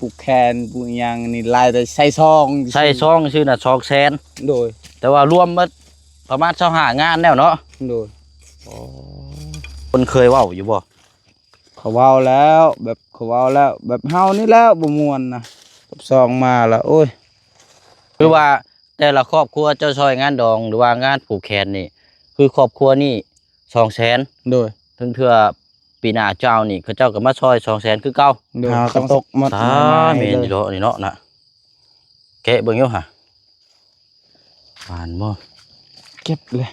ຜູກແຂນຜູກຫຍັງນີ້ລາຍໄດ້ໃສ່ຊອງ ໃສ່ຊອງຊື່ນະ ສອງແສນ ໂດຍ ແຕ່ວ່າລວມໝົດປະມານຊາວຫ້າງານແລ້ວເນາະ ໂດຍ ອໍ ເພິ່ນເຄີຍເວົ້າຢູ່ບໍ່? ເຂົາເວົ້າແລ້ວ ແບບເຂົາເວົ້າແລ້ວ ແບບເຮົານີ້ແຫຼະບໍ່ມ່ວນນະ ກັບຊອງມາລະ ໂອ້ຍ ຄືວ່າແຕ່ລະຄອບຄົວເຈົ້າຊ່ອຍງານດອງ ຫຼືວ່າງານຜູກແຂນນີ້ ຄືຄອບຄົວນີ້ສອງແສນ ໂດຍ ເຖິງເທື່ອປີໜ້າເຈົ້ານີ້ ເຂົາເຈົ້າກໍມາຊ່ອຍສອງແສນຄືເກົ່າ ໂດຍ ຫາກະຕົກໝົດ ຕາ ແມ່ນຢູ່ດອກນີ້ເນາະນະ ແກະເບິ່ງຢູ່ຫາ ຫວານບໍ່? ເກັບເລີຍ.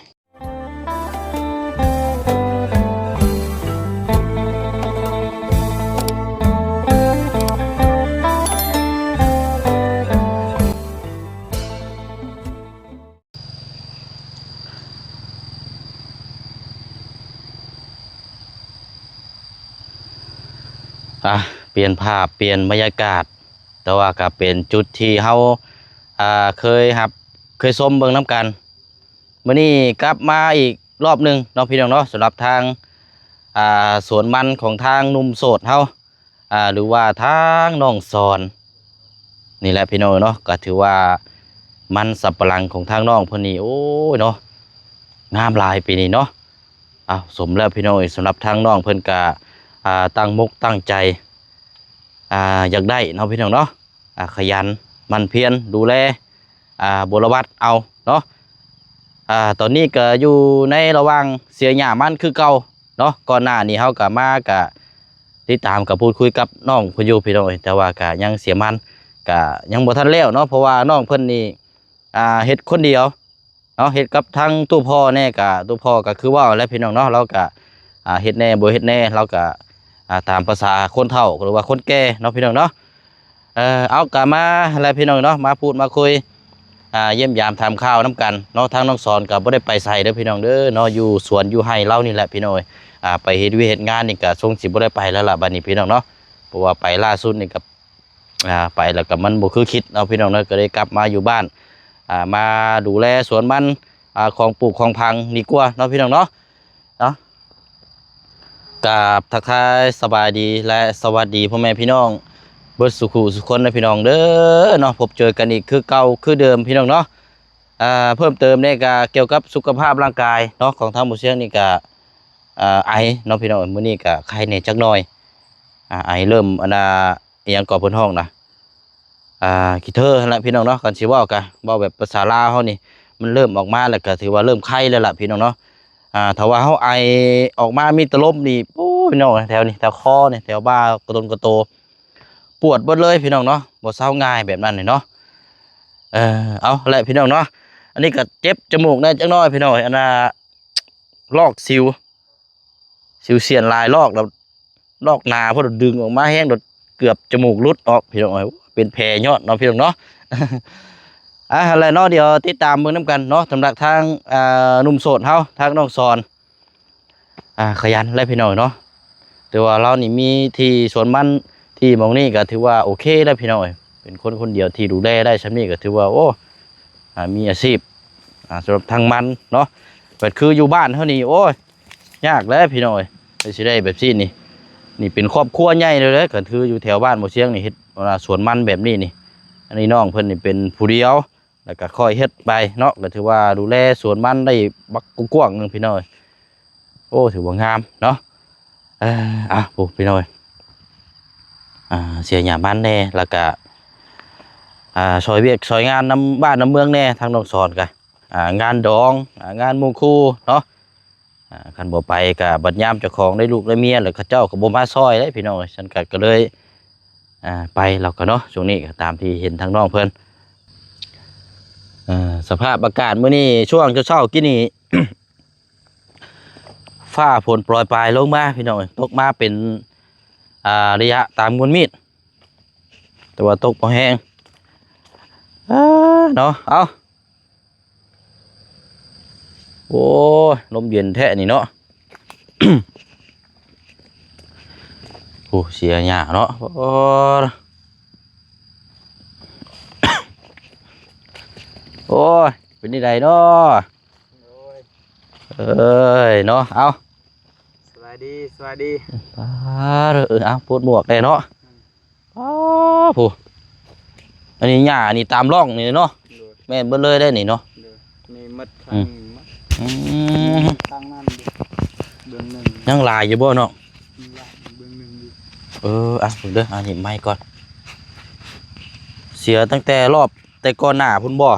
ອ່ະ ປ່ຽນພາບ ປ່ຽນບັນຍາກາດ ແຕ່ວ່າກໍເປັນຈຸດທີ່ເຮົາ ອ່າ ເຄີຍຮັບ ເຄີຍຊົມເບິ່ງນຳກັນ. ມື້ນີ້ກັບມາອີກລອບໜຶ່ງເນາະ ພີ່ນ້ອງເນາະ ສຳລັບທາງ ອ່າ ສວນມັນຂອງທາງໜຸ່ມໂສດເຮົາ ອ່າ ຫຼືວ່າທາງນ້ອງສອນ ນີ້ແຫຼະພີ່ນ້ອງເນາະ ກໍຖືວ່າມັນສຳປະຫຼັງຂອງທາງນ້ອງເພິ່ນນີ້ ໂອ້ຍເນາະ ງາມຫຼາຍປີນີ້ເນາະ. ເອົາ ສົມແລ້ວພີ່ນ້ອງເອີຍ ສຳລັບທາງນ້ອງເພິ່ນກະ ອ່າ ຕັ້ງມົກຕັ້ງໃຈ ອ່າ ຢາກໄດ້ເນາະພີ່ນ້ອງເນາະ ອ່າ ຂະຫຍັນໝັ່ນພຽນດູແລ ອ່າ ບົວລະບັດເອົາເນາະ. ອ່າ ຕອນນີ້ກະຢູ່ໃນລະຫວ່າງເສຍຫຍ້າມັນຄືເກົ່າເນາະ. ກ່ອນໜ້ານີ້ເຮົາກະມາກະຕິດຕາມກະພູດຄຸຍກັບນ້ອງເພິ່ນຢູ່ພີ່ນ້ອງເອີຍ ແຕ່ວ່າກະຍັງເສຍມັນ ກະຍັງບໍ່ທັນແລ້ວເນາະ ເພາະວ່ານ້ອງເພິ່ນນີ້ ອ່າ ເຮັດຄົນດຽວ ເນາະ ເຮັດກັບທັງຕູ້ພໍ່ແດ່ ກະຕູ້ພໍ່ກະຄືເວົ້າແຫຼະພີ່ນ້ອງເນາະ ລາວກະ ອ່າ ເຮັດແດ່ບໍ່ເຮັດແດ່ ລາວກະ ອ່າ ຕາມພາສາຄົນເຖົ້າ ຫຼືວ່າຄົນແກ່ເນາະພີ່ນ້ອງເນາະ. ເອີ ເອົາ ກະມາແຫຼະພີ່ນ້ອງເນາະ ມາພູດມາຄຸຍ ອ່າ ຢ້ຽມຢາມຖາມຂ່າວນຳກັນເນາະ. ທາງນ້ອງສອນກະບໍ່ໄດ້ໄປໃສເດີພີ່ນ້ອງເດີເນາະ ຢູ່ສວນຢູ່ໄຮ່ລາວນີ້ແຫຼະພີ່ນ້ອງເອີຍ. ອ່າ ໄປເຮັດວຽກເຮັດງານນີ້ກະຊົງຊິບໍ່ໄດ້ໄປແລ້ວລະບັດນີ້ພີ່ນ້ອງເນາະ ເພາະວ່າໄປລ່າສຸດນີ້ກະ ອ່າ ໄປແລ້ວກໍມັນບໍ່ຄືຄິດເນາະພີ່ນ້ອງເນາະ ກໍໄດ້ກັບມາຢູ່ບ້ານ ອ່າ ມາດູແລສວນມັນ ອ່າ ຂອງປູກຂອງຝັງດີກວ່າເນາະພີ່ນ້ອງເນາະ. ເນາະ ກາບທັກທາຍສະບາຍດີ ແລະ ສະຫວັດດີພໍ່ແມ່ພີ່ນ້ອງເບິດສູ່ຄູ່ສູ່ຄົນເດີພີ່ນ້ອງເດີເນາະ. ພົບເຈີກັນອີກຄືເກົ່າຄືເດີມພີ່ນ້ອງເນາະ. ອ່າ ເພີ່ມເຕີມນີ້ກໍກ່ຽວກັບສຸຂະພາບຮ່າງກາຍເນາະ ຂອງທາງໝູ່ຊຽງນີ້ກໍ ອ່າ ໄອເນາະພີ່ນ້ອງ. ມື້ນີ້ກໍໄຄແດ່ຈັກໜ່ອຍ ອ່າ ໄອເລີ່ມ ອັນນ່າ ອີ່ຫຍັງກໍເພິ່ນຮ້ອງນະ ອ່າ ຂີ້ເທີຫັ້ນແຫຼະພີ່ນ້ອງເນາະ. ຄັນຊິເວົ້າກະເວົ້າແບບພາສາລາວເຮົານີ້ ມັນເລີ່ມອອກມາແລ້ວກະຖືວ່າເລີ່ມໄຄແລ້ວລະພີ່ນ້ອງເນາະ. ອ່າ ຖ້າວ່າເຮົາໄອອອກມາມີແຕ່ລົມນີ້ ໂອ້ຍ ພີ່ນ້ອງ ແຖວນີ້ ແຖວຄໍນີ້ ແຖວບ່າ ກະຕົນກະໂຕ ປວດເບິດເລີຍພີ່ນ້ອງເນາະ ບໍ່ເຊົາງ່າຍແບບນັ້ນເນາະ. ເອີ ເອົາແຫຼະພີ່ນ້ອງເນາະ ອັນນີ້ກະເຈັບຈະມູກແດ່ຈັກໜ່ອຍພີ່ນ້ອງ ອັນນ່າ ລອກສິວ ສິວສຽນຫຼາຍລອກແລ້ວ ລອກໜາພຸ້ນດຶງອອກມາແຮງໂດດ ເກືອບຈະມູກຫຼຸດອອກພີ່ນ້ອງເອີຍ ເປັນແຜຍ້ອນເນາະພີ່ນ້ອງເນາະ. ອ່າ ຫັ້ນແຫຼະເນາະ ດຽວຕິດຕາມເບິ່ງນຳກັນເນາະ ສຳລັບທາງ ອ່າ ໜຸ່ມໂສດເຮົາ ທາງນ້ອງສອນ ອ່າ ຂະຫຍັນແຫຼະພີ່ນ້ອງເນາະ. ແຕ່ວ່າລາວນີ້ມີທີ່ສວນມັນທີ່ໝ່ອງນີ້ກໍຖືວ່າໂອເຄແລ້ວພີ່ນ້ອງເອີຍ ເປັນຄົນຄົນດຽວທີ່ດູແລໄດ້ຊ່ຳນີ້ກໍຖືວ່າ ໂອ້ ອ່າ ມີອາຊີບ ອ່າ ສຳລັບທາງມັນເນາະ. ແບບຄືຢູ່ບ້ານເຮົານີ້ ໂອ້ຍ ຍາກແຫຼະພີ່ນ້ອງເອີຍ ໄປຊິໄດ້ແບບຊີ້ນີ້ ນີ້ເປັນຄອບຄົວໃຫຍ່ເລີຍເດ້. ກໍຄືຢູ່ແຖວບ້ານໝູ່ຊຽງນີ້ເຮັດ ອ່າ ສວນມັນແບບນີ້ນີ້ ອັນນີ້ນ້ອງເພິ່ນນີ້ເປັນຜູ້ດຽວ ແລ້ວກໍຄ່ອຍເຮັດໄປເນາະ ກໍຖືວ່າດູແລສວນມັນໄດ້ບັກກວ້າງໜຶ່ງພີ່ນ້ອງເອີຍ. ໂອ້ ຖືວ່າງາມເນາະ. ເອີ ອ່ະ ໂອ້ ພີ່ນ້ອງເອີຍ ອ່າ ເສຍຫຍ້າມັນແດ່ ແລ້ວກະ ອ່າ ຊ່ອຍວຽກຊ່ອຍງານນຳບ້ານນຳເມືອງແດ່ ທາງນ້ອງສອນກະ ອ່າ ງານດອງ ອ່າ ງານມົງຄູເນາະ. ອ່າ ຄັນບໍ່ໄປກະບັດຍາມເຈົ້າຂອງໄດ້ລູກໄດ້ເມຍ ແລ້ວເຂົາເຈົ້າກໍບໍ່ມາຊ່ອຍເດ້ພີ່ນ້ອງເອີຍ. ຊັ້ນກະ ກະເລີຍ ອ່າ ໄປແລ້ວກະເນາະ. ຊ່ວງນີ້ກໍຕາມທີ່ເຫັນທາງນ້ອງເພິ່ນ ອ່າ ສະພາບອາກາດມື້ນີ້ ຊ່ວງເຊົ້າໆ ກີ້ນີ້ ຟ້າຝົນໂປຣຍປາຍລົງມາພີ່ນ້ອງເອີຍ ຕົກມາເປັນ ອ່າ ໄລຍະຕາມງວນມີດ ແຕ່ວ່າຕົກບໍ່ແຮງ ອ່າ ເນາະ. ເອົາ ໂອ້ຍ ລົມເຢັນແທ້ນີ້ເນາະ. ໂອ້ ເສຍຫຍ້າເນາະ. ໂອ້ ໂອ້ຍ ເປັນຈັ່ງໃດເນາະ? ໂອ້ຍ ເອີຍ ເນາະ. ເອົາ ສະບາຍດີ ສະບາຍດີ. ປາດ ເອີ ເອົາ ປົດໝວກແດ່ເນາະ. ອືມ. ອໍ ຜູ້ ອັນນີ້ຫຍ້ານີ້ຕາມຮ່ອງນີ້ເນາະ. ໂດຍ ແມ່ນເບິດເລີຍເດ້ນີ້ເນາະ. ໂດຍ ນີ້ໝົດ ອືມ ທາງນີ້ໝົດ. ອືມ ທາງນັ້ນເບື້ອງໜຶ່ງ ຍັງຫຼາຍຢູ່ບໍ່ເນາະ? ຍັງຫຼາຍເບື້ອງໜຶ່ງຢູ່. ເອີ ອ່ະ ເບິ່ງເດີ ອັນນີ້ໄມ້ກ່ອນ. ເສຍຕັ້ງແຕ່ລອບ ແຕ່ກ່ອນໜ້າພຸ້ນບໍ່?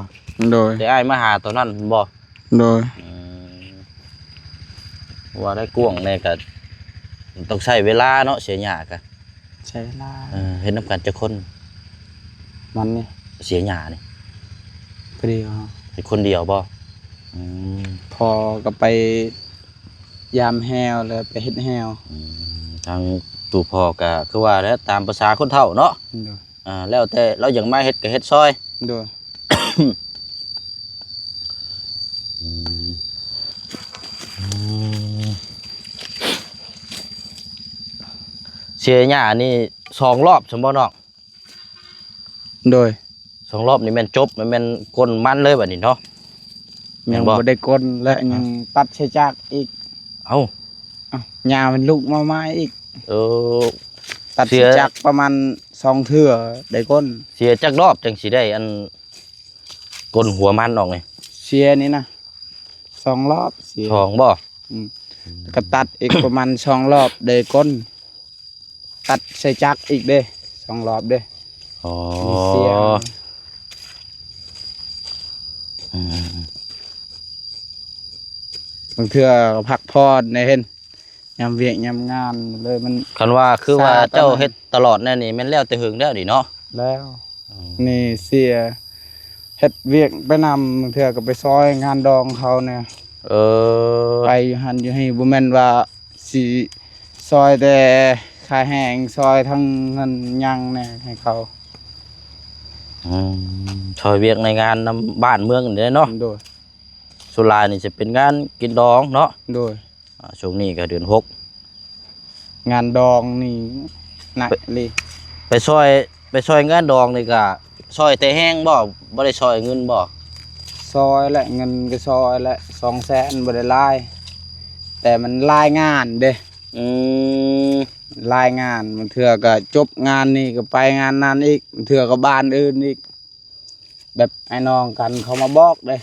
ໂດຍ ແຕ່ອ້າຍມາຫາຕອນນັ້ນພຸ້ນບໍ່? ໂດຍ ອືມ ວ່າໄດ້ກວ້າງແດ່ກະຕ້ອງໃຊ້ເວລາເນາະ ເສຍຫຍ້າກະ ໃຊ້ເວລາ. ເອີ ເຮັດນຳກັນຈັກຄົນ? ມັນນີ້ ເສຍຫຍ້ານີ້ ຜູ້ດຽວ. ເຮັດຄົນດຽວບໍ່? ອືມ ພໍ່ກໍໄປຢາມແຮ້ວ ແລ້ວໄປເຮັດແຮ້ວ. ອືມ ທາງຕູ້ພໍ່ກໍຄືວ່າແຫຼະ ຕາມພາສາຄົນເຖົ້າເນາະ. ໂດຍ ອ່າ ແລ້ວແຕ່ລາວຢາກມາເຮັດກໍເຮັດຊ່ອຍ. ໂດຍ ອືມ ອືມ ເສຍຫຍ້ານີ້ສອງລອບຊັ້ນບໍ່ນ້ອງ? ໂດຍ ສອງລອບນີ້ແມ່ນຈົບ ແມ່ນ ແມ່ນກົ້ນມັນເລີຍບັດນີ້ເນາະ. ແມ່ນບໍ່? ຍັງບໍ່ໄດ້ກົ້ນ ແລະ ອ່ະ ຍັງຕັດໃສ່ຈັກອີກ. ເອົ້າ ເອົ້າ ຫຍ້າມັນລຸກມາໃໝ່ອີກ. ເອີ ຕັດ ເສຍ ໃສ່ຈັກປະມານສອງເທື່ອໄດ້ກົ້ນ. ເສຍຈັກລອບຈັ່ງຊິໄດ້ອັນ ກົ້ນຫົວມັນອອກນີ້? ເສຍນີ້ນະ ສອງລອບເສຍ. ສອງບໍ່? ອືມ ແລ້ວກໍຕັດອີກປະມານສອງລອບໄດ້ກົ້ນ. ຕັດໃສ່ຈັກອີກເດ້ ສອງລອບເດ້. ອໍ ມີເສຍ. ອືມ ບາງເທື່ອກໍພັກຜ່ອນໄດ້ເຫັນ ຍາມວຽກຍາມງານເລີຍມັນ. ຄັນວ່າຄືວ່າເຈົ້າເຮັດຕະຫຼອດແນວນີ້ ແມ່ນແລ້ວແຕ່ເຫິງແລ້ວນີ້ເນາະ? ແລ້ວ. ອືມ ນີ້ເສຍ ເຮັດວຽກໄປນຳ ບາງເທື່ອກໍໄປຊ່ອຍງານດອງເຂົາແດ່. ເອີ ໄປຢູ່ຫັ້ນຢູ່ນີ້ ບໍ່ແມ່ນວ່າຊິຊ່ອຍແຕ່ຄ່າແຮງ ຊ່ອຍທັງເງິນຫຍັງແດ່ໃຫ້ເຂົາ. ອືມ ຊ່ອຍວຽກໃນງານນຳບ້ານເມືອງນີ້ແຫຼະເນາະ. ໂດຍ ສ່ວນຫຼາຍນີ້ຈະເປັນງານກິນດອງເນາະ. ໂດຍ ອ່າ ຊ່ວງນີ້ກໍເດືອນຫົກ ງານດອງນີ້ໜັກອີ່ຫຼີ. ໄປ ໄປຊ່ອຍ ໄປຊ່ອຍງານດອງນີ້ກະຊ່ອຍແຕ່ແຮງບໍ່? ບໍ່ໄດ້ຊ່ອຍເງິນບໍ່? ຊ່ອຍແຫຼະ ເງິນກໍຊ່ອຍແຫຼະ ສອງແສນ ບໍ່ໄດ້ຫຼາຍ ແຕ່ມັນຫຼາຍງານເດ້. ອືມ ຫຼາຍງານ ບາງເທື່ອກໍຈົບງານນີ້ກໍໄປງານນັ້ນອີກ ບາງເທື່ອກໍບ້ານອື່ນອີກ ແບບອ້າຍນ້ອງກັນເຂົາມາບອກເດ້.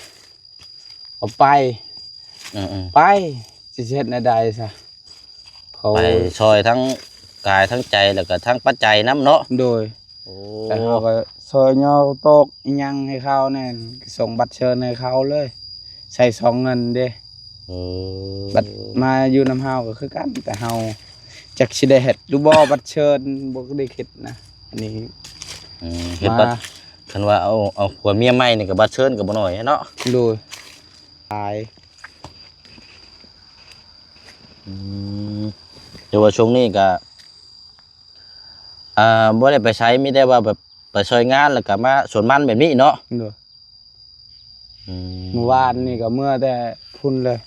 ເອົາໄປ ເອີໆ ໄປ ຊິເຮັດແນວໃດຊະ ເຂົາໄປຊ່ອຍທັງກາຍທັງໃຈ ແລ້ວກໍທັງປັດໄຈນຳເນາະ. ໂດຍ ໂອ້ ແລ້ວເຮົາກໍຊ່ອຍຍໍໂຕກອີ່ຫຍັງໃຫ້ເຂົາແດ່ ສົ່ງບັດເຊີນໃຫ້ເຂົາເລີຍ ໃຊ້ຊ່ອງເງິນເດ້. ເອີ ບັດມາຢູ່ນຳເຮົາກໍຄືກັນ ແຕ່ເຮົາຈັກຊິໄດ້ເຮັດຫຼືບໍ່ ບັດເຊີນ ບໍ່ໄດ້ຄິດນະ ອັນນີ້ ອືມ ເຮັດບັດ ມາ ຄັນວ່າເອົາ ເອົາຜົວເມຍໃໝ່ນີ້ກໍບັດເຊີນກໍບໍ່ໜ້ອຍເນາະ. ໂດຍ ຫຼາຍ ອືມ ແຕ່ວ່າຊ່ວງນີ້ກໍ ອ່າ ບໍ່ໄດ້ໄປໃສ ມີແຕ່ວ່າແບບໄປຊ່ອຍງານ ແລ້ວກໍມາສວນມັນແບບນີ້ເນາະ. ໂດຍ ອືມ ມື້ວານນີ້ກໍເມືອແຕ່ພຸ້ນເລີຍ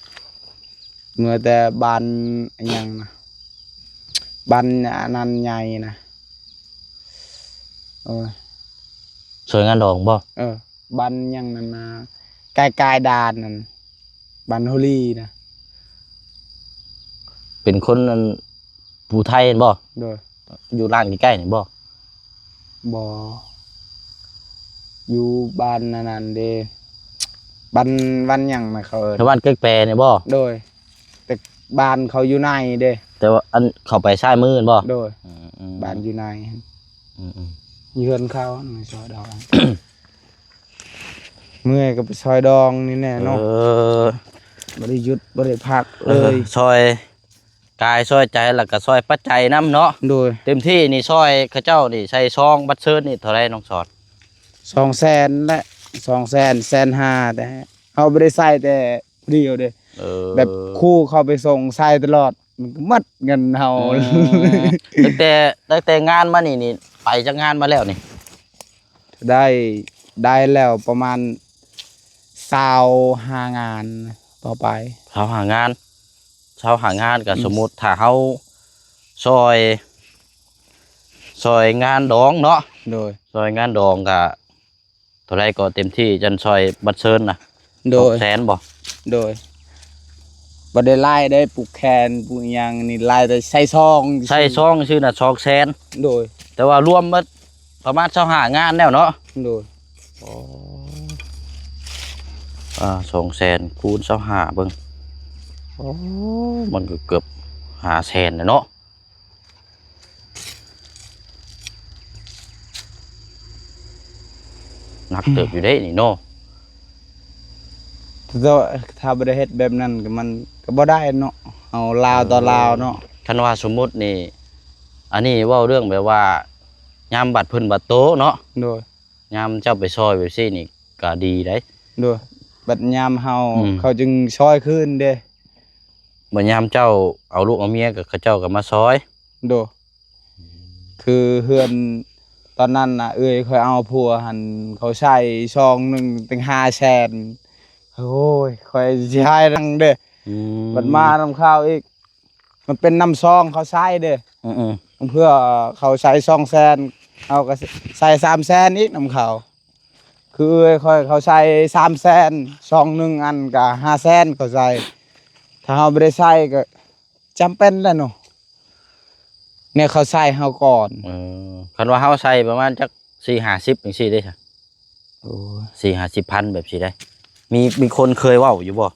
ເມືອແຕ່ບ້ານອີ່ຫຍັງນະ ບ້ານອັນນັ້ນໃຫຍ່ນະ ໂອ້ຍ ຊ່ອຍງານດອງບໍ່? ເອີ ບ້ານຫຍັງນັ້ນນະ ໃກ້ໆດ່ານນັ້ນ ບ້ານໂຮລີນະ. ເປັນຄົນອັນ ຜູ້ໄທແມ່ນບໍ່? ໂດຍ ຢູ່ຮ້ານໃກ້ໆນີ້ບໍ່? ບໍ່ ຢູ່ບ້ານອັນນັ້ນເດ້ ບ້ານ ບ້ານຫຍັງນະເຂົາເອີ້ນ ແຖວບ້ານເກີກແປນີ້ບໍ່? ໂດຍ ແຕ່ບ້ານເຂົາຢູ່ໃນເດ້ ແຕ່ວ່າອັນເຂົ້າໄປຊ້າຍມືແມ່ນບໍ່? ໂດຍ ອືມໆ ບ້ານຢູ່ໃນ ອືມໆ ຢູ່ເຮືອນເຂົາໃນຊອຍດອງ ເມື່ອຍກໍໄປຊອຍດອງນີ້ແຫຼະເນາະ. ເອີ ບໍ່ໄດ້ຢຸດບໍ່ໄດ້ພັກເລີຍ ເອີ ຊອຍ ກາຍຊ່ອຍໃຈ ແລ້ວກໍຊ່ອຍປັດໄຈນຳເນາະ. ໂດຍ ເຕັມທີ່ນີ້ຊ່ອຍເຂົາເຈົ້ານີ້ໃສ່ຊອງບັດເຊີນນີ້ເທົ່າໃດນ້ອງສອດ? ສອງແສນແຫຼະ ສອງແສນ ແສນຫ້າ ແຕ່ເຮົາບໍ່ໄດ້ໃສ່ແຕ່ຜູ້ດຽວເດ້. ເອີ ແບບຄູ່ເຂົາໄປສົ່ງໃສ່ຕະຫຼອດ ມັນກໍໝົດເງິນເຮົາ. ອືມ ຕັ້ງແຕ່ ຕັ້ງແຕ່ງານມານີ້ນີ້ ໄປຈັກງານມາແລ້ວນີ້? ໄດ້ ໄດ້ແລ້ວປະມານຊາວຫ້າງານຕໍ່ໄປ. ຊາວຫ້າງານ ຊາວຫ້າງານ ກໍ ອືມ ສົມມຸດຖ້າເຮົາຊ່ອຍ ຊ່ອຍງານດອງເນາະ. ໂດຍ ຊ່ອຍງານດອງກໍເທົ່າໃດກໍເຕັມທີ່ ຈັ່ງຊ່ອຍບັດເຊີນນະ. ໂດຍ ສອງແສນບໍ່? ໂດຍ ບໍ່ໄດ້ຫຼາຍເດ້ ປູກແຂນປູກຫຍັງນີ້ ຫຼາຍແຕ່ໃສ່ຊອງ ໃສ່ຊອງຊື່ນະ ສອງແສນ. ໂດຍ ຕ່ວ່າລວມໝົດປະມານຊາວຫ້າງານແລ້ວເນາະ. ໂດຍ. ໂອ້ ອ່າ ສອງແສນຄູນຊາວຫ້າເບິ່ງ. ໂອ້ ມັນກໍເກືອບຫ້າແສນແລ້ວເນາະ. ໜັກເຕີບຢູ່ເດ້ນີ້ເນາະ. ເຈົ້າ ຖ້າບໍ່ໄດ້ເຮັດແບບນັ້ນກໍມັນກໍບໍ່ໄດ້ເນາະ, ເຮົາລາວຕໍ່ລາວເນາະ. ເອີ ຄັນວ່າສົມມຸດນີ້ ອັນນີ້ເວົ້າເລື່ອງແບບວ່າ ຍາມບັດເພິ່ນບັດໂຕເນາະ. ໂດຍ. ຍາມເຈົ້າໄປຊ່ອຍແບບຊີ້ນີ້ກໍດີໄດ໋. ໂດຍ. ບັດຍາມເຮົາ ອືມ ເຂົາຈຶ່ງຊ່ອຍຄືນເດ້. ບັດຍາມເຈົ້າເອົາລູກເອົາເມຍກໍ ເຂົາເຈົ້າກໍມາຊ່ອຍ. ໂດຍ. ຄືເຮືອນຕອນນັ້ນນະ ເອື້ອຍຂ້ອຍເອົາຜົວຫັ້ນ ເຂົາໃຊ້ຊອງໜຶ່ງຕັ້ງຫ້າແສນ. ໂອ້ຍ ຂ້ອຍຊິໃຫ້ນຳເດ້. ອືມ. ບັດມານຳເຂົາອີກ ມັນເປັນນຳຊອງເຂົາໃຊ້ເດ້. ອືມໆ. ເພື່ອເຂົາໃຊ້ສອງແສນ ເຮົາກໍໃຊ້ສາມແສນອີກນຳເຂົາ. ຄືເອື້ອຍຂ້ອຍເຂົາໃຊ້ສາມແສນ ຊອງໜຶ່ງອັນກໍຫ້າແສນເຂົາໃຊ້. ຖ້າເຮົາບໍ່ໄດ້ໃຊ້ກໍ ຈຳເປັນແຫຼະເນາະ ແນວເຂົາໃສ່ເຮົາກ່ອນ. ເອີ ຄັນວ່າເຮົາໃສ່ປະມານຈັກສີ່ຫ້າສິບຈັ່ງຊີ້ເດ້ຊະ? ໂອ້ຍ ສີ່ຫ້າສິບພັນແບບຊີ້ໄດ໋. ມີ ມີຄົນເຄີຍເວົ້າຢູ່ບໍ່?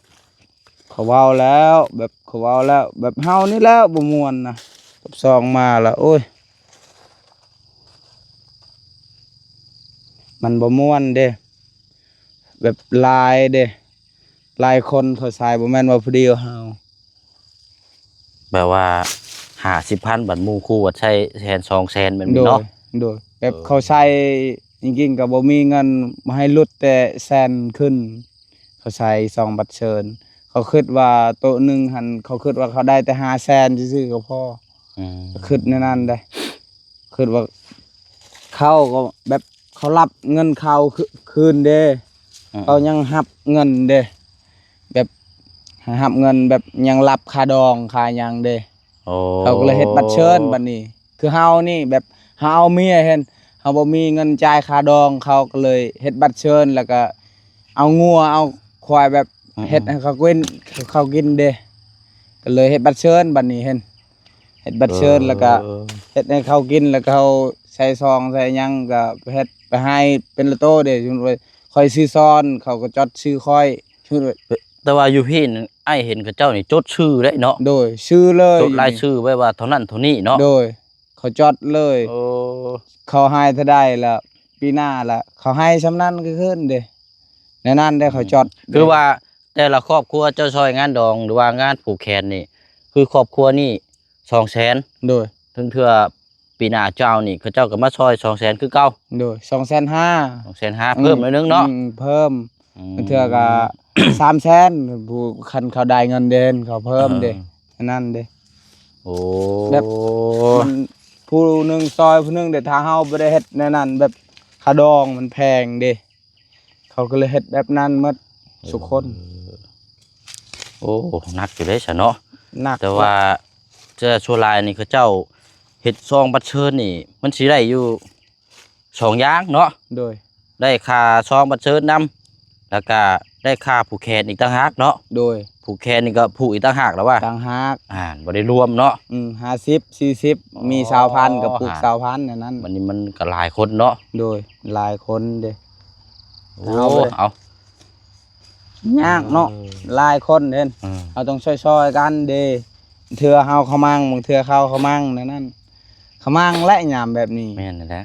ເຂົາເວົ້າແລ້ວ ແບບເຂົາເວົ້າແລ້ວ ແບບເຮົານີ້ແຫຼະບໍ່ມ່ວນນະ ກັບຊອງມາລະ ໂອ້ຍ ມັນບໍ່ມ່ວນເດ້ ແບບຫຼາຍເດ້ ຫຼາຍຄົນເຂົາໃສ່ ບໍ່ແມ່ນວ່າຜູ້ດຽວເຮົາ. ແບບວ່າຫ້າສິບພັນ ບັດໝູ່ຄູ່ບັດໃຊ້ແສນສອງແສນແມ່ນບໍ່ເນາະ? ໂດຍ ໂດຍ ແບບເຂົາໃຊ້ ເອີ ຈິງໆກໍບໍ່ມີເງິນ ບໍ່ໃຫ້ຫຼຸດແຕ່ແສນຂຶ້ນ. ເຂົາໃຊ້ຊອງບັດເຊີນ ເຂົາຄິດວ່າໂຕະໜຶ່ງຫັ້ນ ເຂົາຄິດວ່າເຂົາໄດ້ແຕ່ຫ້າແສນຊື່ໆກໍພໍ. ອືມ ຄິດແນວນັ້ນເດ້ ຄືວ່າເຂົາກໍແບບເຂົາຮັບເງິນເຂົາຄືນເດ້. ອືມ ເຂົາຍັງຮັບເງິນເດ້ ແບບຮັບເງິນແບບຍັງຮັບຄ່າດອງຄ່າຫຍັງເດ້. ໂອ້ ເຂົາກໍເລີຍເຮັດບັດເຊີນບັດນີ້. ຄືເຮົານີ້ແບບເຮົາເອົາເມຍຫັ້ນ ເຮົາບໍ່ມີເງິນຈ່າຍຄ່າດອງ ເຂົາກໍເລີຍເຮັດບັດເຊີນ ແລ້ວກໍເອົາງົວເອົາຄວາຍແບບ ອືມ ເຮັດໃຫ້ເຂົາກິນ ເຂົາກິນເດ້ ກໍເລີຍເຮັດບັດເຊີນບັດນີ້ຫັ້ນ. ເຮັດບັດເຊີນ ເອີ ແລ້ວກໍເຮັດໃຫ້ເຂົາກິນ ແລ້ວກໍເຮົາໃສ່ຊອງໃສ່ຫຍັງກໍເຮັດໄປໃຫ້ເປັນລະໂຕເດ້. ສົມມຸດວ່າຂ້ອຍຊື່ຊອນ ເຂົາກໍຈອດຊື່ຂ້ອຍ. ສົມມຸດວ່າ ແຕ່ວ່າຢູ່ພີ້ນັ້ນ ອ້າຍເຫັນເຂົາເຈົ້ານີ້ຈົດຊື່ເດ້ເນາະ. ໂດຍ ຊື່ເລີຍ ຈົດລາຍຊື່ໄວ້ວ່າເທົ່ານັ້ນເທົ່ານີ້ເນາະ. ໂດຍ ເຂົາຈອດເລີຍ. ໂອ້ ເຂົາໃຫ້ເທົ່າໃດລະ ປີໜ້າລະ ເຂົາໃຫ້ຊ່ຳນັ້ນຄືນເດ້. ແນວນັ້ນເດ້ ເຂົາຈອດເດ້. ຄືວ່າ ແຕ່ລະຄອບຄົວເຈົ້າຊ່ອຍງານດອງ ຫຼືວ່າງານຜູກແຂນນີ້ ຄືຄອບຄົວນີ້ສອງແສນ. ໂດຍ ເຖິງເທື່ອປີໜ້າເຈົ້ານີ້ ເຂົາເຈົ້າກໍມາຊ່ອຍສອງແສນຄືເກົ່າ. ໂດຍ ສອງແສນຫ້າ ສອງແສນຫ້າ ອືມ ເພີ່ມໜ້ອຍໜຶ່ງເນາະ. ອືມ ເພີ່ມ. ອືມ ເທື່ອກໍສາມແສນ ຜູ້ ຄັນເຂົາໄດ້ເງິນເດືອນ ເຂົາເພີ່ມເດ້. ເອີ ອັນນັ້ນເດ້. ໂອ້ ແບບມັນ ຜູ້ໜຶ່ງຊ່ອຍຜູ້ໜຶ່ງເດ້. ຖ້າເຮົາບໍ່ໄດ້ເຮັດແນວນັ້ນ ແບບຄ່າດອງມັນແພງເດ້. ເຂົາກໍເລີຍເຮັດແບບນັ້ນໝົດ ເອີ ທຸກຄົນ. ໂອ້ ໜັກຢູ່ເດ້ຊະເນາະ. ໜັກ ແຕ່ວ່າ ແຕ່ສ່ວນຫຼາຍນີ້ເຂົາເຈົ້າເຮັດຊອງບັດເຊີນນີ້ ມັນຊິໄດ້ຢູ່ສອງຢ່າງເນາະ. ໂດຍ ໄດ້ຄ່າຊອງບັດເຊີນນຳ ແລ້ວກະໄດ້ຄ່າຜູກແຂນອີກຕ່າງຫາກເນາະ. ໂດຍ ຜູກແຂນນີ້ກໍຜູກອີກຕ່າງຫາກແລ້ວວ່າ ຕ່າງຫາກ. ອ່າ ບໍ່ໄດ້ລວມເນາະ. ອືມ ຫ້າສິບ ສີ່ສິບ ມີຊາວພັນກໍຜູກຊາວພັນ ແນວນັ້ນ. ບັດນີ້ມັນກໍຫຼາຍຄົນເນາະ. ໂດຍ ຫຼາຍຄົນເດ້. ໂອ້ ເອົາ ເອົາ ຍາກເນາະ. ເອີ ຫຼາຍຄົນເດ້. ເອີ ເຮົາຕ້ອງຊ່ອຍໆກັນເດ້. ເທື່ອເຮົາຂະມັງ ບາງເທື່ອເຂົາຂະມັງ ແນວນັ້ນ. ຂະມັງແຫຼະຍາມແບບນີ້. ແມ່ນແຫຼະ.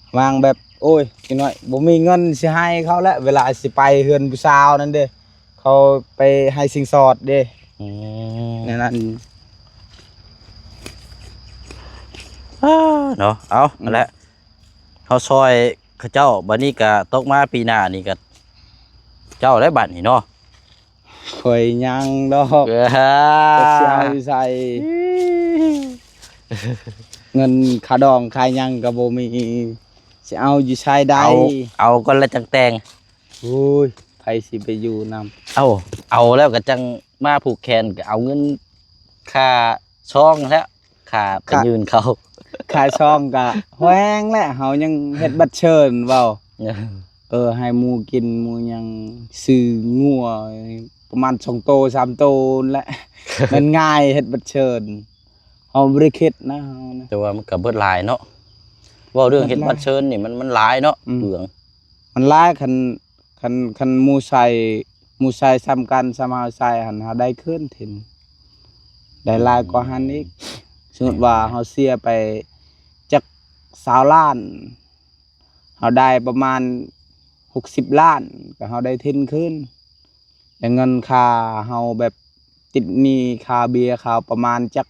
ຂະມັງແບບ ໂອ້ຍ ຈັກໜ້ອຍບໍ່ມີເງິນຊິໃຫ້ເຂົາແຫຼະ ເວລາຊິໄປເຮືອນຜູ້ສາວນັ້ນເດ້. ເຂົາໄປໃຫ້ສິນສອດເດ້. ອືມ ແນວນັ້ນ. ອາ ເນາະ ເອົາ ອືມ ຫັ້ນແຫຼະ ເຮົາຊ່ອຍເຂົາເຈົ້າ ບັດນີ້ກະຕົກມາປີໜ້ານີ້ກະເຈົ້າໄດ້ບັດນີ້ເນາະ. ຂ້ອຍຍັງດອກ. ເອີ ຈັກຊິເອົາຢູ່ໃສ ເງິນຄ່າດອງຄ່າຫຍັງກໍບໍ່ມີ ຊິເອົາຢູ່ໃສໄດ້. ເອົາ ເອົາກ່ອນແລ້ວຈັ່ງແຕ່ງ. ໂອ້ຍ ໃຜຊິໄປຢູ່ນຳ. ເອົາ ເອົາແລ້ວກໍຈັ່ງມາຜູກແຂນ ກໍເອົາເງິນຄ່າຊອງແລ້ວ ຄ່າໄປຍື່ນເຂົາ. ຄ່າຊອງກະແພງແຫຼະ ເຮົາຍັງເຮັດບັດເຊີນເວົ້າ. ເອີ ເອີ ໃຫ້ໝູ່ກິນໝູ່ຫຍັງ ຊື້ງົວປະມານສອງໂຕສາມໂຕຫັ້ນແຫຼະ. ແມ່ນງ່າຍເຮັດບັດເຊີນ ເຮົາບໍ່ໄດ້ຄິດນະ ເຮົານະ. ແຕ່ວ່າມັນກໍເບິດຫຼາຍເນາະ. ເວົ້າເລື່ອງເຮັດບັດເຊີນນີ້ ມັນ ມັນຫຼາຍເນາະ ອືມ ເປືອງ ມັນຫຼາຍ. ຄັນ ຄັນ ຄັນໝູ່ໃສ່ ໝູ່ໃສ່ສ່ຳກັນ ສ່ຳເຮົາໃສ່ຫັ້ນ ເຮົາໄດ້ຄືນເທື່ອ ໄດ້ຫຼາຍກວ່າຫັ້ນອີກ. ອືມ ສົມມຸດວ່າເຮົາເສຍໄປຈັກຊາວລ້ານ ເຮົາໄດ້ປະມານຫົກສິບລ້ານ ກໍເຮົາໄດ້ທຶນຄືນ. ແລະເງິນຄ່າເຮົາແບບຕິດໜີ້ຄ່າເບຍເຂົາປະມານຈັກ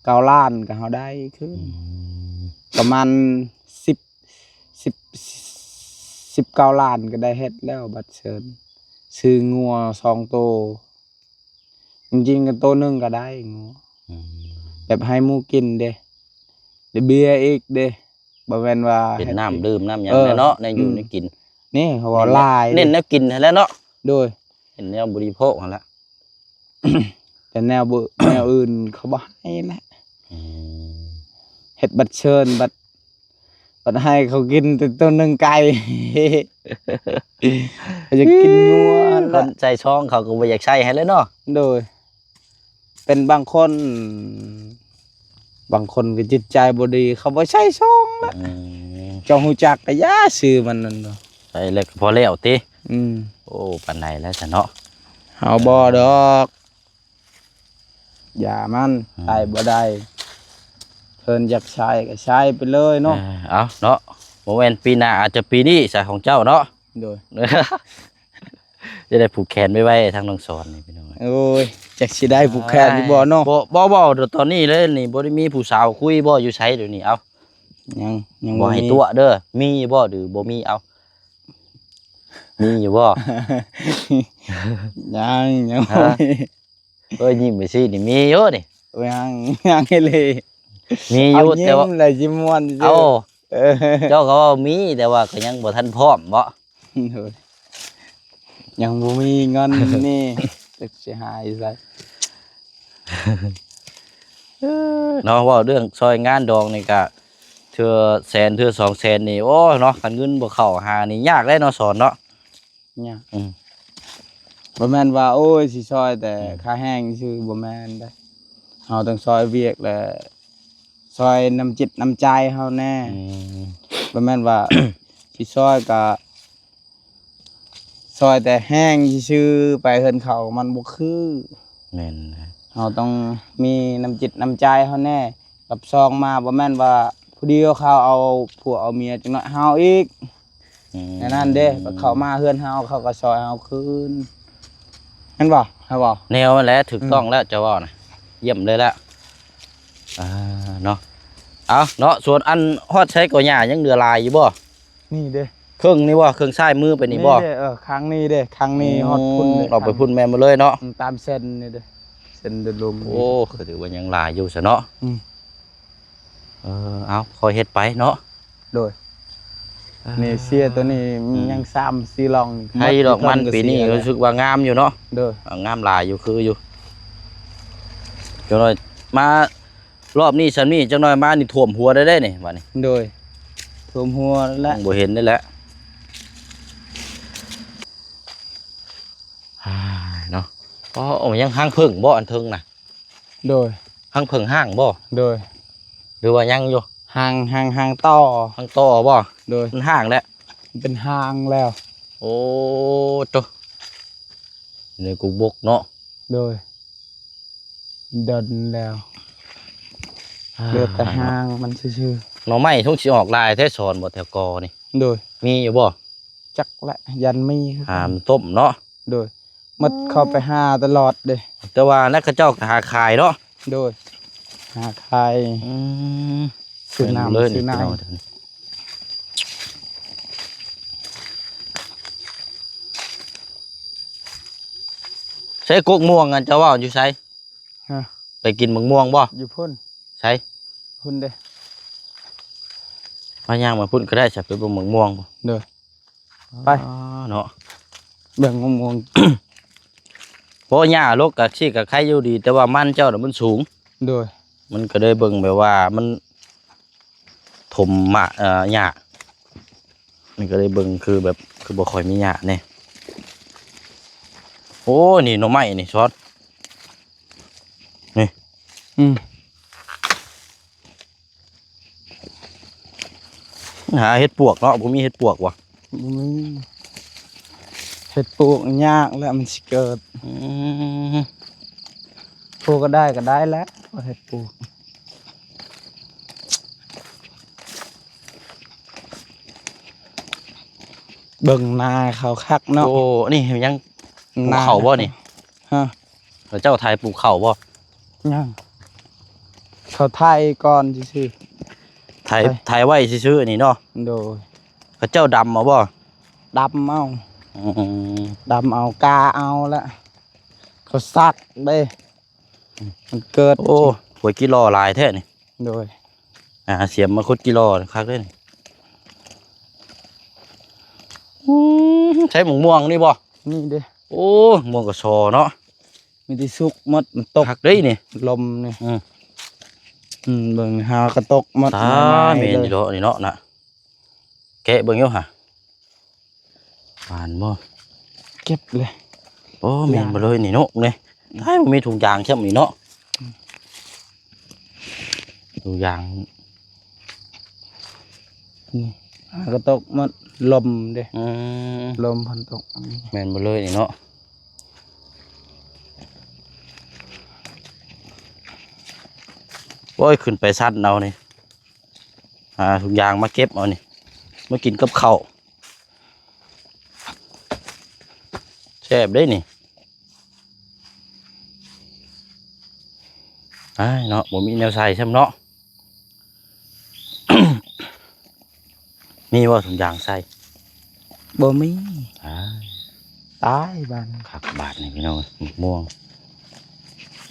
ເກົ້າລ້ານ ກໍເຮົາໄດ້ຄືນ ອືມ ປະມານສິບ ສິບ ສິບເກົ້າລ້ານ ກໍໄດ້ເຮັດແລ້ວບັດເຊີນ ຊື້ງົວສອງໂຕ. ຈິງໆ ກໍໂຕໜຶ່ງກໍໄດ້ງົວ ອືມ ແບບໃຫ້ໝູ່ກິນເດ້ ແລະເບຍອີກເດ້ ບໍ່ແມ່ນວ່າເປັນນ້ຳດື່ມນ້ຳຫຍັງ ເອີ ແຫຼະເນາະ ແນວຢູ່ ອືມ ແນວກິນ. ນີ້ເຂົາວ່າຫຼາຍ ເນັ້ນແນວກິນຫັ້ນແຫຼະເນາະ. ໂດຍ ເນັ້ນແນວບໍລິໂພກຫັ້ນແຫຼະ ແຕ່ແນວບໍ່ ແນວອື່ນເຂົາບໍ່ໃຫ້ແຫຼະ. ອືມ ເຮັດບັດເຊີນ ບັດ ບັດໃຫ້ເຂົາກິນແຕ່ໂຕໜຶ່ງໄກ່ ເຂົາຢາກກິນງົວຫັ້ນແຫຼະ. ຄົນໃສ່ຊອງເຂົາກໍບໍ່ຢາກໃສ່ໃຫ້ແຫຼະເນາະ. ໂດຍ ເປັນບາງຄົນ ບາງຄົນກໍຈິດໃຈບໍ່ດີ ເຂົາບໍ່ໃສ່ຊອງແຫຼະ. ອືມ ເຈົ້າຮູ້ຈັກກໍຢ່າ ຊື່ມັນນັ້ນ ໃສ່ແລ້ວກໍພໍແລ້ວຕິ. ອືມ ໂອ້ ປານໃດແລ້ວຊະເນາະ ເຮົາບໍ່ດອກ. ຢ່າມັນ ອືມ ໃຊ້ບໍ່ໄດ້ ເພິ່ນຢາກໃຊ້ກໍໃຊ້ໄປເລີຍເນາະ. ເອີ ເອົາເນາະ ບໍ່ແມ່ນປີໜ້າ ອາດຈະປີນີ້ຊະຂອງເຈົ້າເນາະ. ໂດຍ ຈະໄດ້ຜູກແຂນໄວໆ ທາງນ້ອງສອນນີ້ພີ່ນ້ອງ. ໂອ້ຍ ຈັກຊິໄດ້ຜູກແຂນຢູ່ບໍ່ເນາະ. ບໍ່ ບໍ່ ບໍ່ ຕອນນີ້ເລີຍນີ້ ບໍ່ໄດ້ມີຜູ້ສາວຄຸຍບໍ່ ຢູ່ໃສດຽວນີ້? ເອົ້າ ຍັງ ຍັງບໍ່ໃຫ້ຕົວະເດີ ມີຢູ່ບໍ່ ຫຼືບໍ່ມີ? ເອົ້າ ມີຢູ່ບໍ່? ຍັງ ຍັງບໍ່ມີ. ເອີຍ ຍິ້ມໄປຊີ້ນີ້ ມີຢູ່ນີ້. ໂອ້ຍ ຍັງ ຍັງອີ່ຫຼີ ມີຢູ່ ແຕ່ວ່າ ຍິ້ມແລ້ວ ຍິ້ມມ່ວນຊື່ໆ. ເອົ້າ ເອີ ເຈົ້າກໍເວົ້າມີ ແຕ່ວ່າກໍຍັງບໍ່ທັນພ້ອມເບາະ? ໂດຍ ຍັງບໍ່ມີເງິນນີ້ ຈັກຊິຫາຢູ່ໃສ. ເນາະ ເວົ້າເລື່ອງຊ່ອຍງານດອງນີ້ກະ ເທື່ອແສນ ເທື່ອສອງແສນນີ້ ໂອ້ ເນາະ ຄັນເງິນບໍ່ເຂົ້າຫານີ້ຍາກເດ້ເນາະ ສອນເນາະ. ຍາກ ອືມ ບໍ່ແມ່ນວ່າ ໂອ້ຍ ຊິຊ່ອຍແຕ່ ອືມ ຄ່າແຮງຊື່ ບໍ່ແມ່ນເດ້. ເຮົາຕ້ອງຊ່ອຍວຽກ ແລະ ຊ່ອຍນ້ຳຈິດນ້ຳໃຈເຮົາແດ່ ອືມ ບໍ່ແມ່ນວ່າ ຊິຊ່ອຍກະຊ່ອຍແຕ່ແຮງຊື່ໆ ໄປເຮືອນເຂົາມັນບໍ່ຄື. ແມ່ນ ເຮົາຕ້ອງມີນ້ຳຈິດນ້ຳໃຈເຮົາແດ່. ກັບສອງມາ ບໍ່ແມ່ນວ່າຜູ້ດຽວເຂົາເອົາຜົວເອົາເມຍ ຈັກໜ້ອຍເຮົາອີກ ອືມ ແນວນັ້ນເດ້. ເຂົາມາເຮືອນເຮົາ ເຂົາກໍຊ່ອຍເຮົາຄືນ ແມ່ນບໍ່? ເຮົາເວົ້າ ແນວນັ້ນແຫຼະ ຖືກຕ້ອງແລ້ວ ອືມ ເຈົ້າເວົ້ານະ ຢ້ຽມເລີຍແຫຼະ. ອ່າ ເນາະ ເອົາເນາະ ສ່ວນອັນຮອດໃສກໍຫຍ້າ ຍັງເຫຼືອຫຼາຍຢູ່ບໍ່? ນີ້ເດ້ ເຄິ່ງນີ້ບໍ່? ເຄິ່ງຊ້າຍມືໄປນີ້ບໍ່? ນີ້ເດ້ ເອີ ຂ້າງນີ້ເດ້ ຂ້າງນີ້ຮອດພຸ້ນເດ້ ອືມ ອອກໄປພຸ້ນແມ່ນໝົດເລີຍເນາະ. ອືມ ຕາມເສັ້ນນີ້ເດ້ ເສັ້ນເດີນລົມ. ໂອ້ ກໍຖືວ່າຍັງຫຼາຍຢູ່ຊະເນາະ. ອືມ ເອີ ເອົາ ຄ່ອຍເຮັດໄປເນາະ. ໂດຍ ເອີ ນີ້ເສຍໂຕນີ້ ອືມ ຍັງສາມສີ່ລ່ອງ ໃຫ້ດອກມັນປີນີ້ ກໍຮູ້ສຶກວ່າງາມຢູ່ເນາະ. ໂດຍ ອ່າ ງາມຫຼາຍຢູ່ ຄືຢູ່. ຈັກໜ້ອຍມາ ລອບນີ້ຊ່ຳນີ້ ຈັກໜ້ອຍມານີ້ຖ້ວມຫົວໄດ້ເດ້ນີ້ ບາດນີ້. ໂດຍ ຖ້ວມຫົວແລ້ວ ບໍ່ເຫັນໄດ້ແຫຼະ ເນາະ. ອໍ ຍັງຮັງເຜິ້ງບໍ່ ອັນເທິງນະ? ໂດຍ ຮັງເຜິ້ງຮ້າງບໍ່? ໂດຍ ຫຼືວ່າຍັງຢູ່? ຮ້າງ ຮ້າງ ຮ້າງຕໍ່ ຮ້າງຕໍ່ບໍ່? ໂດຍ ມັນຮ້າງແລ້ວ ມັນເປັນຮ້າງແລ້ວ. ໂອ້ໂຕ ໃນກຸບົກເນາະ. ໂດຍ ດົນແລ້ວ ອ່າ ເຫຼືອແຕ່ຮ້າງມັນຊື່ໆ. ໜໍ່ໄມ້ທົ່ງຊິອອກຫຼາຍແທ້ ສອນບໍ່ ແຖວກໍນີ້? ໂດຍ ມີຢູ່ບໍ່? ຈັກແຫຼະ ຢ້ານມີຄືກັນ ຫາມຕົ້ມເນາະ. ໂດຍ ໝົດເຂົ້າໄປຫາຕະຫຼອດເດ້ ແຕ່ວ່ານັ້ນເຂົາເຈົ້າກໍຫາຂາຍເນາະ. ໂດຍ ຫາຂາຍ ອືມ ຊື້ນ້ຳ ເລີຍ ຊື້ນ້ຳ ພີ່ນ້ອງ. ໃສກົກມ່ວງ ອັນເຈົ້າເວົ້າຢູ່ໃສ? ຮະ ໄປກິນໝາກມ່ວງບໍ່? ຢູ່ພຸ້ນ ໃສ? ພຸ້ນເດ້ ມາຍ່າງມາພຸ້ນກໍໄດ້ ຈະໄປເບິ່ງໝາກມ່ວງບໍ່? ໂດຍ ໄປ ອໍ ເນາະ ເບິ່ງໝາກມ່ວງ. ເພາະຫຍ້າລົກກະຊີ້ກະໄຄຢູ່ດີ ແຕ່ວ່າມັນເຈົ້ານະມັນສູງ. ໂດຍ ມັນກໍເລີຍເບິ່ງແບບວ່າມັນຖົມໝາກ ເອີ ຫຍ້າ ມັນກໍເລີຍເບິ່ງຄືແບບ ຄືບໍ່ຄ່ອຍມີຫຍ້າແດ່. ໂອ້ ນີ້ໜໍ່ໄມ້ນີ້ ຊອດ ນີ້ ອືມ ອືມ ເ ຫາເຫັດປວກເນາະ ບໍ່ມີເຫັດປວກຫວາ? ບໍ່ມີ ເຫັດປວກຍາກແລ້ວມັນຊິເກີດ. ອືມ ປູກກໍໄດ້ ກໍໄດ້ແລ້ວ ເຫັດປວກ. ເບິ່ງນາເຂົາຄັກເນາະ. ໂອ້ ອັນນີ້ຍັງ ນາ ປູກເຂົ້າບໍ່ນີ້? ຮະ? ເຂົາເຈົ້າໄຖປູກເຂົ້າບໍ່? ຍັງ ເຂົາໄຖກ່ອນຊື່ໆ ໄຖ ໄຖ ໄຖໄວ້ຊື່ໆ ນີ້ເນາະ. ໂດຍ ເຂົາເຈົ້າດຳເອົາບໍ່? ດຳເອົາ. ອືມ ດຳເອົາ ກາເອົາລະ ເຂົາສັກເດ້ ອືມ ມັນເກີດ. ໂອ້ ກວຍກິໂລຫຼາຍແທ້ນີ້. ໂດຍ ອ່າ ສຽມມາຂຸດກິໂລຄັກເດ້ນີ້. ອືມ ໃຊ້ໝາກມ່ວງນີ້ບໍ່? ນີ້ເດ້. ໂອ້ ມ່ວງກະຊໍເນາະ ມີແຕ່ສຸກໝົດ ມັນຕົກ ຄັກເດ້ນີ້ ລົມນີ້. ອືມ ອືມ ເບິ່ງຫາກະຕົກໝົດ. ຕາຍ ແມ່ນຢູ່ເນາະນີ້ເນາະນະ ແກະເບິ່ງຢູ່ຫາ ຫວານບໍ່? ເກັບເລີຍ. ໂອ້ ແມ່ນບໍ່ເລີຍນີ້ເນາະນີ້. ຕາຍ ບໍ່ມີຖົງຢາງຊ້ຳນີ້ເນາະ. ຖົງຢາງ ນີ້ ຫາກະຕົກໝົດ ລົມເດ້. ອືມ ລົມພັນຕົກ. ແມ່ນບໍ່ເລີຍນີ້ເນາະ. ໂອ້ຍ ຂຶ້ນໄປຊັ້ນເອົານີ້ ຫາຖົງຢາງມາເກັບເອົານີ້ ມາກິນກັບເຂົ້າ ແຊບເດ້ນີ້. ອ້າຍເນາະ ບໍ່ມີແນວໃສ່ຊ້ຳເນາະ. ມີບໍ່ຖົງຢາງໃສ່? ບໍ່ມີ. ອ້າຍ ຕາຍບາດນີ້ ຄັກບາດນີ້ພີ່ນ້ອງເອີຍ ໝາກມ່ວງ.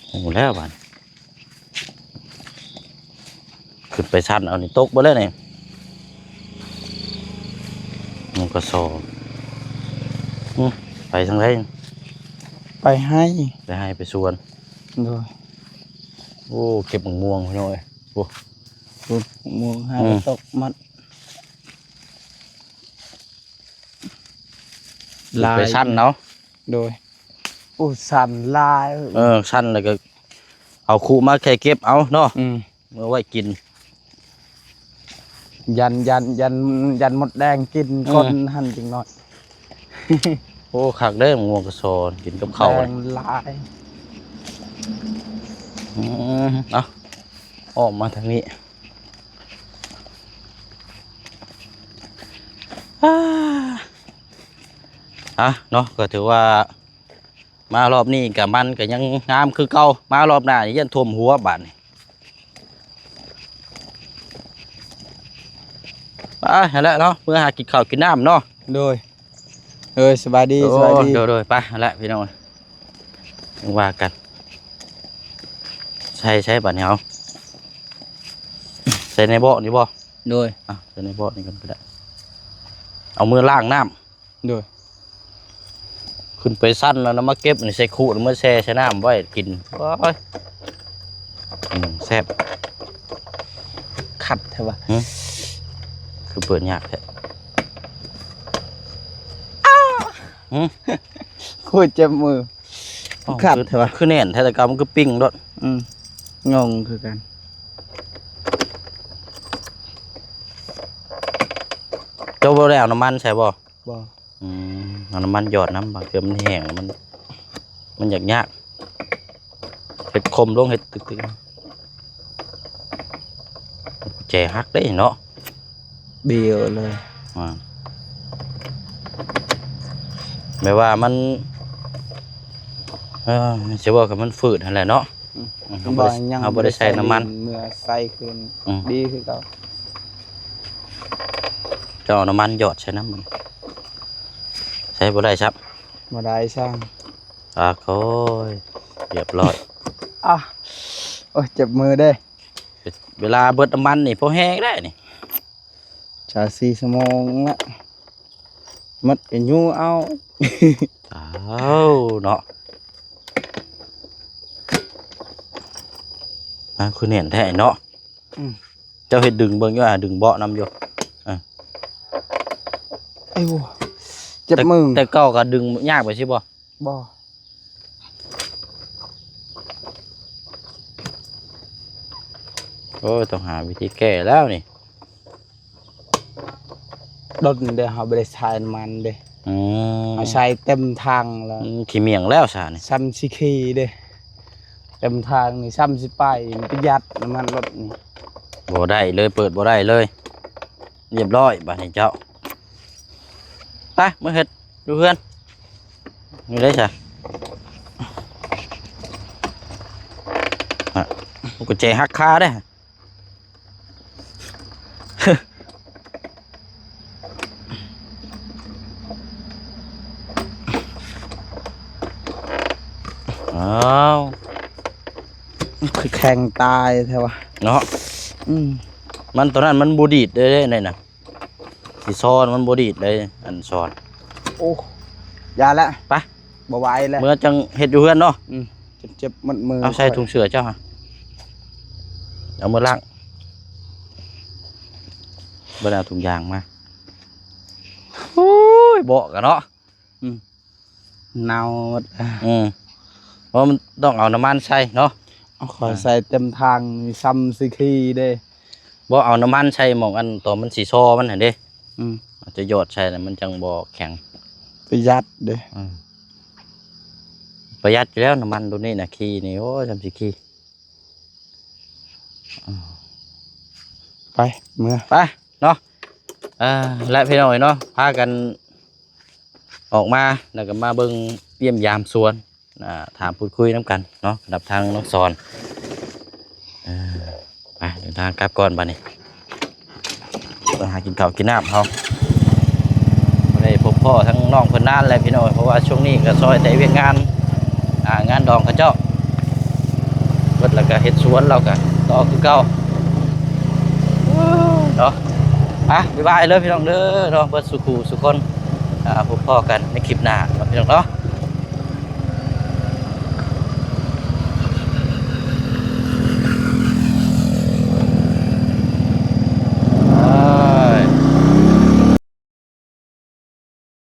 ໂອ້ ແລ້ວບາດນີ້ ຂຶ້ນໄປຊັ້ນເອົານີ້ ຕົກເບິດແລ້ວນີ້ ມັນກະຊໍ. ອື ໄປທາງໃດ? ໄປໄຮ່ ໄປໄຮ່ໄປສວນ. ໂດຍ ໂອ້ ເກັບໝາກມ່ວງພີ່ນ້ອງເອີຍ. ໂອ້ ໝາກມ່ວງຫາ ອື ຕົກໝົດ. ຂຶ້ນໄປຊັ້ນເນາະ. ໂດຍ ໂອ້ ຊັ້ນຫຼາຍ. ເອີ ຊັ້ນແລ້ວກໍເອົາຄຸມາແຄ່ເກັບເອົາເນາະ. ອື ເມື່ອໄວ້ກິນ ຢ້ານ ຢ້ານ ຢ້ານ ຢ້ານມົດແດງກິນ ອື ກົ້ນຫັ້ນຈັກໜ້ອຍ. ໂອ້ ຄັກເດ້ ໝາກມ່ວງກະຊໍ ກິນກັບເຂົ້າ ແດງຫຼາຍ. ອືມ ເອົາ ອອກມາທາງນີ້. ອາ ອາ ເນາະ ກໍຖືວ່າ ມາຮອບນີ້ກະມັນກະຍັງງາມຄືເກົ່າ ມາຮອບໜ້ານີ້ຢ້ານຖ້ວມຫົວບາດນີ້. ໄປຫັ້ນແຫຼະເນາະ ເມືອຫາກິນເຂົ້າກິນນ້ຳເນາະ. ໂດຍ ເອີຍ ສະບາຍດີ ໂອ້ ສະບາຍດີ. ໂດຍ ໂດຍ ໄປຫັ້ນແຫຼະພີ່ນ້ອງ ຈັ່ງວ່າກັນ. ໃສ່ ໃສ່ບາດນີ້ເຮົາ ໃສ່ໃນເບາະນີ້ບໍ່? ໂດຍ ອ່ະ ໃສ່ໃນເບາະນີ້ກ່ອນກໍໄດ້ ເອົາມືລ້າງນ້ຳ. ໂດຍ ຂຶ້ນໄປຊັ້ນແລ້ວນຳມາເກັບໃສ່ຄຸ ເອົາມາແຊ່ໃສ່ນ້ຳໄວ້ກິນ. ໂອ້ຍ ອືມ ແຊບ. ຂັດແທ້ວະ. ຫື? ຄືເປີດຍາກແທ້. ຫື? ໂອ້ຍ ເຈັບມື. ອໍ ຂັດແທ້ວະ ຄືແໜ້ນແທ້ ແຕ່ເກົ່າມັນຄືປິງໂລດ. ອືມ ງົງຄືກັນ. ເຈົ້າບໍ່ໄດ້ເອົານ້ຳມັນໃສ່ບໍ່? ບໍ່. ອືມ ເອົານ້ຳມັນຫຍອດນຳ ບາງເທື່ອມັນແຫ້ງແລ້ວມັນ ມັນຢາກຍາກ ເຮັດຄົມລົງ ເຮັດຕຶກໆ ແຈຫັກເດ້ເນາະ. ເບວເລີຍ. ອ່າ ແບບວ່າມັນ ເອີ ຊິເວົ້າກັບມັນຝືດຫັ້ນແຫຼະເນາະ. ອືມ ອືມ ເຮົາບໍ່ໄດ້ ເຮົາບໍ່ໄດ້ໃສ່ນ້ຳມັນ ເມື່ອໃສ່ຄືນ ອືມ ດີຄືເກົ່າ. ເຈົ້າເອົານ້ຳມັນຫຍອດໃສ່ນຳ ໃສ່ບໍ່ໄດ້ຊ້ຳ. ບໍ່ໄດ້ຊ້ຳ. ອາ ໂອ້ຍ ຮຽບຮ້ອຍ. ອາ ໂອ້ຍ ເຈັບມືເດ້. ເວລາເບິດນ້ຳມັນນີ້ພໍແຮງໄດ້ນີ້ ສາມສີ່ຊົ່ວໂມງລະ ມັດກໍຍູ້ເອົາ. ອ້າວເນາະ ອ້າວ ຄືແໜ້ນແທ້ເນາະ. ອືມ ເຈົ້າເຮັດດຶງເບິ່ງຢູ່ ອາ ດຶງເບາະນຳຢູ່. ເອີ ເອີ ເຈັບມື. ແຕ່ ແຕ່ເກົ່າກໍດຶງຍາກໄປຊີ້ບໍ່? ບໍ່. ໂອ້ຍ ຕ້ອງຫາວິທີແກ້ແລ້ວນີ້. ດົນເດ້ ເຮົາບໍ່ໄດ້ໃສ່ນ້ຳມັນເດ້. ອືມ ເຮົາໃສ່ເຕັມຖັງແລ້ວ. ອືມ ຂີ້ໝ້ຽງແລ້ວຊະນີ້ ຊ່ຳຊິຂີ່ເດ້. ເຕັມຖັງນີ້ຊ່ຳຊິໄປ ປະຢັດນ້ຳມັນລົດນີ້. ບໍ່ໄດ້ເລີຍ ເປີດບໍ່ໄດ້ເລີຍ. ຮຽບຮ້ອຍບາດນີ້ເຈົ້າ. ໄປ ມາເຮັດຢູ່ເຮືອນນີ້ເດ້ຊະ. ອະ ກຸນແຈຫັກຄາເດ້. ອ້າວ ຄືແຂງຕາຍແທ້ວະເນາະ. ອືມ ມັນ ໂຕນັ້ນມັນບໍ່ດີດເດ້ ນີ້ນະ. ຊິຊ້ອນມັນບໍ່ດີດເດ້ ອັນຊ້ອນ. ໂອ້ ຢ່າແຫຼະ ໄປ ບໍ່ໄຫວແລ້ວ ເມືອຈັ່ງເຮັດຢູ່ເຮືອນເນາະ. ອືມ ເຈັບໆໝົດມື. ເອົາໃສ່ຖົງເສື້ອເຈົ້າຫາ ເອົາມືລ້າງ. ບໍ່ໄດ້ເອົາຖົງຢາງມາ. ໂອ້ຍ ເບາະກະເນາະ. ອືມ ເນົ່າໝົດ. ອືມ ເພາະມັນຕ້ອງເອົານ້ຳມັນໃສ່ເນາະ. ເອົາ ຂ້ອຍ ອ່າ ໃສ່ເຕັມຖັງນີ້ ຊ່ຳຊິຂີ່ເດ້. ບໍ່ ເອົານ້ຳມັນໃສ່ໝ່ອງອັນ ຕອນມັນຊິຊໍມັນຫັ້ນເດ້. ອືມ ເອົາຈະຢອດໃສ່ແລ້ວມັນຈັ່ງບໍ່ແຂງ. ປະຢັດເດ້. ອືມ ປະຢັດຢູ່ແລ້ວ ນ້ຳມັນໂຕນີ້ນະ ຂີ່ນີ້ ໂອ້ຍ ຊ່ຳຊິຂີ່. ໄປ ເມືອ ໄປເນາະ. ເອີ ແລະ ພີ່ນ້ອງເອີຍເນາະ ພາກັນອອກມາ ແລ້ວກໍມາເບິ່ງຢ້ຽມຢາມສວນ ອ່າ ຖາມພູດຄຸຍນຳກັນເນາະ ກັບທາງນ້ອງສອນ. ເອີ ໄປ ເດີນທາງກັບກ່ອນບາດນີ້. ໄປຫາກິນເຂົ້າກິນນ້ຳເຮົາ. ບໍ່ໄດ້ພົບພໍ້ທັງນ້ອງເພິ່ນນານແລ້ວພີ່ນ້ອງ ເພາະວ່າຊ່ວງນີ້ກໍຊ່ອຍແຕ່ວຽກງານ ອ່າ ງານດອງເຂົາເຈົ້າເບິດ ແລ້ວກໍເຮັດສວນ ລາວກໍຕໍ່ຄືເກົ່າເນາະ. ອ່ະ ບາຍບາຍເດີພີ່ນ້ອງເດີເນາະ ເບິດສູ່ຄູ່ສູ່ຄົນ. ອ່າ ພົບພໍ້ກັນໃນຄລິບໜ້າເນາະ ພີ່ນ້ອງເນາະ.